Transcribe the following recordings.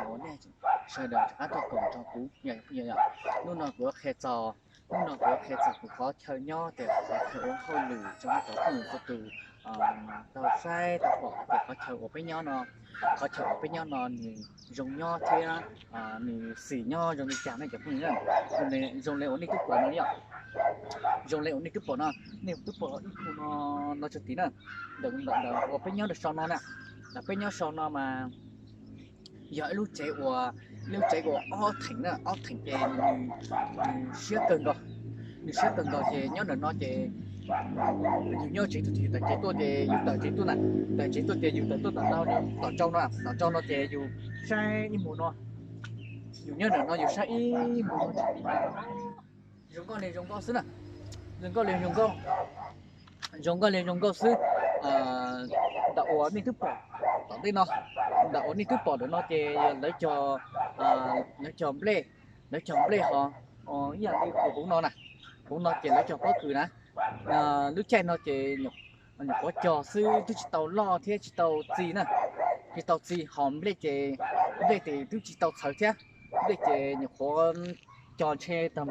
uas nej sawv daws rov qab tuaj koom nrog kuv. Hnub no kuv yuav qhia txog, hnub no kuv yuav qhia txog kuv qhov chaw nyob, tias qhov chaw ua hauj lwm rau nej cov phooj ywg txhua tus tau saib tau pom tias qhov chaw uas peb nyob no, qhov chaw uas peb nyob no nws zoo nyob thiab nws xis nyob zoo li cas ne cov phooj ywg. Zoo li uas nej twb pom no yom, zoo li uas nej twb pom no, nej twb pom ib khu no, no tso tid na, ntawm uas peb nyob rau sau no na, peb nyob sau no mas yog ib lub tsev uas, lub tsev uas ob theem na, ob theem ces nws siab kawg nkaus, nws siab kawg nkaus ces nyob ntawm no ces yus nyob tsev tuaj ces yus tawm tsev tuaj ces yus tawm tsev tuaj na, tawm tsev tuaj ces yus tawm tuaj tom no, tom tsau no, tom tsau no ces yus saib ib mus no, yus nyob ntawm no yus saib ib mus no, zoo nkauj li zoo nkauj xwb na, zoo nkauj li zoo nkauj, zoo nkauj li zoo nkauj xwb. Ntawm uas nej twb pom tom ntej no, ntawm uas nej twb pom ntawm no ces lawv cog, lawv cog nplej, lawv cog nplej hos ib yam li hauv no na, hauv no ces lawv cog pob kws na. Lub caij no ces nyuam qhuav cog xwb, twb tsis tau loj thiab tsis tau txi na, tsis tau txi hos nplej ces, nplej ces twb tsis tau txhawv thiab, nplej ces nyuam qhuav cog ntshe tag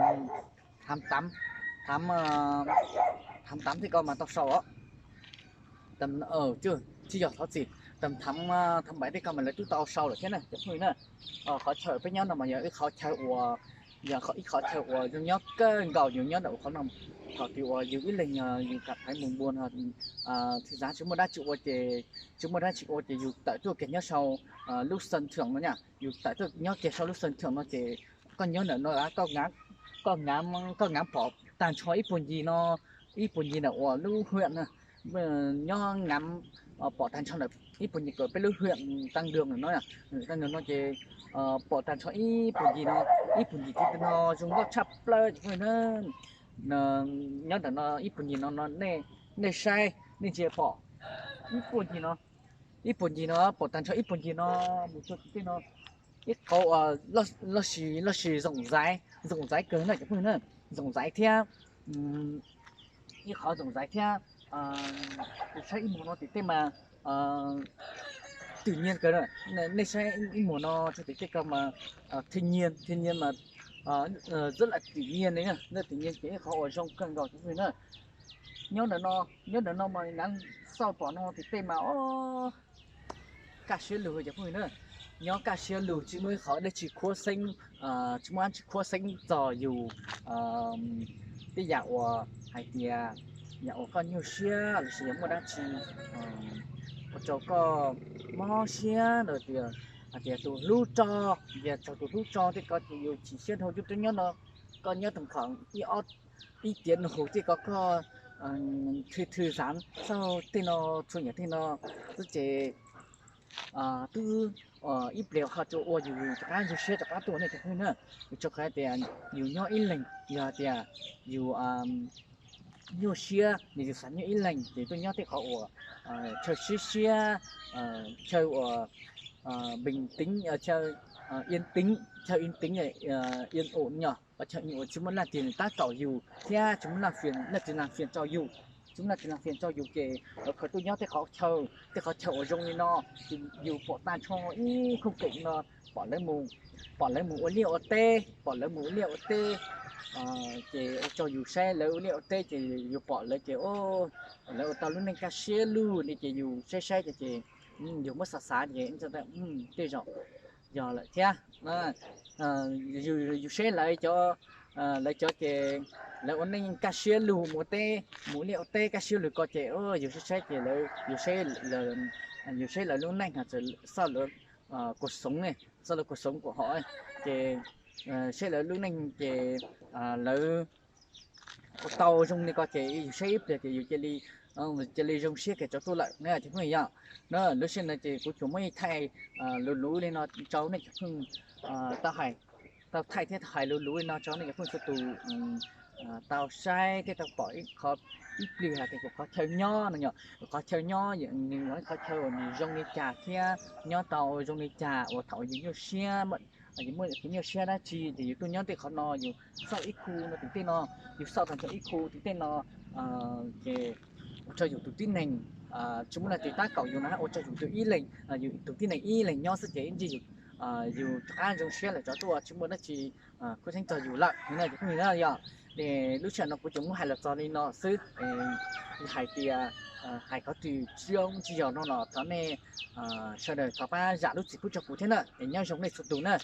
thav tav, thav tav tej ko mas tau sau os. Tsis yog thov txim, thav, thav npaim tej ko mas lawv twb tau sau lawm thiab na cov phooj ywg na. Qhov chaw peb nyob no mas yog ib qhov chaw uas, yog ib qhov chaw uas zoo nyob kawg nkaus yus nyob ntawm qhov no. Thaum twg uas yus ib leeg yus kam phaiv mus npua no, tsis xav tsis muaj dab tsi ua ces, tsis muaj dab tsi ua ces yus tawm tuaj kiag nyob sau lub xeev thwm no na, yus tawm tuaj nyob kiag sau lub xeev thwm no ces koj nyob ntawm no, koj, koj ngav pom tag nrho ib puag ncig no, ib puag ncig ntawm uas lub hwm na, nyob ngav pom tag nrho ntawm ib puag ncig peb lub hwm Tag Nrog no, Tag Nrog no ces pom tag nrho ib puag ncig no, ib puag ncig tid no zoo nkauj tshaj plaws cov phooj ywg na. Nyob ntawm no ib puag ncig no no, nej saib nej ntsia pom ib puag ncig no, ib puag ncig no pom tag nrho ib puag ncig no mus txog tim tej no, ib qhov uas loj sis, loj sis zoo ntxaiv, zoo ntxaiv kawg na cov phooj ywg na, zoo ntxaiv thiab, ib qhov zoo ntxaiv thiab. Kuv saib ib mus no tim tej mas twm nyiaj kawg, nej saib ib mus no txog tim tej ko mas thij nyiaj, thij nyiaj mas rất là tự nhiên li na, rất là tự nhiên ces ib qhov uas zoo kawg nkaus cov phooj ywg na. Nyob ntawm no, nyob ntawm no mas nab xauj pom no tim tej mas o, kaj siab lug cov phooj ywg na. Nyob kaj siab lug, tsis muaj ib qhov dab tsi khuab xeeb, tsis muaj dab tsi khuab xeeb txog yus tej yam uas hais tias yam uas koj nyuaj siab los sis yog muaj dab tsi ua rau koj mob siab los tias, hais tias tus hlub tso, tias txog tus hlub tso tej ko ces yus chim siab dhau cub rab nyob no, koj nyob tau khaum ib ob, ib tiav nus tej ko koj thwj thwj xav xauj tej no, txhua yam tej no xwb ces twb ib pliag ho rau ua yus rov qab zoo siab rov qab tuaj nej cov phooj ywg na. Yus tso qhov tias yus nyob ib leeg, yog tias yus nyuaj siab nws yus xav nyob ib leeg ces tuaj nyob tej qhov uas chaw siab siab, chaw uas bình tĩnh, chaw yên tĩnh, chaw yên tĩnh, yên ổn yog qhov chaw uas tsis muaj leej twg tab kaum yus thiab tsis muaj leej twg làm phiền rau yus, tsis muaj leej twg làm phiền rau yus ces lawv khaws tuaj nyob tej qhov chaw, tej qhov chaw uas zoo li no, yus pom tag nrho ib khung keem no, pom lawv mus, pom lawv mus ua liaj ua teb, pom lawv mus ua liaj ua teb ces ua rau yus saib lawv ua liaj ua teb ces yus pom lawv ces lawv ua tau lub neej kaj siab lug li ces yus saib saib ces yus muab xav xav ces tej zaum yog lawm thiab. Yus saib lawv cov, lawv cov ces lawv ua neej kaj siab lug mus ua teb, mus ua liaj ua teb kaj siab lug ko ces yus saib saib ces lawv, yus saib lawv lub neej hos txawm xauj lawv kuv xoov, xauj lawv kuv xoov kuv hom ces saib lawv lub neej ces lawv ua tau zoo li ko ces yus saib ib pliag ces yus cia li, cia li zoo siab kiag rov tuaj lawm na cov phooj ywg. Na lub sij hawm no ces kuv tsuas muab ib thaij luv luv li no rau nej cov phooj, tau hais, tau thaij thiab tau hais luv luv li no rau nej cov phooj txhua tus tau saib thiab tau pom ib qho, ib pliag hais tias kuv qhov chaw nyob no yog, kuv qhov chaw nyob nws yog qhov chaw uas nws zoo li cas thiab nyob tau zoo li cas uas thaum yus nyuaj siab, yus muaj kev nyuaj siab dab tsi ces yus tuaj nyob tej qhov no, yus xauj ib khu no tim tej no, yus xauj tag nrho ib khu tim tej no ces ua rau yus tus tib neeg tsis muaj leej twg tab kaum yus na, ua rau yus tus ib leeg, yus tus tib neeg ib leeg nyob xwb ces ib ntsis yus yus rov qab zoo siab lawm, rov tuaj tsis muaj dab tsi kub xeeb txog yus lawm no. Ces phooj ywg na, yog es lub sij hawm no kuv tsuas muab hais los txog li no xwb. Hais tias hais qhov twg tsis zoo tsis yog no los thov nej sawv daws thov pab zam lub txim pub rau kuv thiab na. Es nyob zoo nej txhua tus na.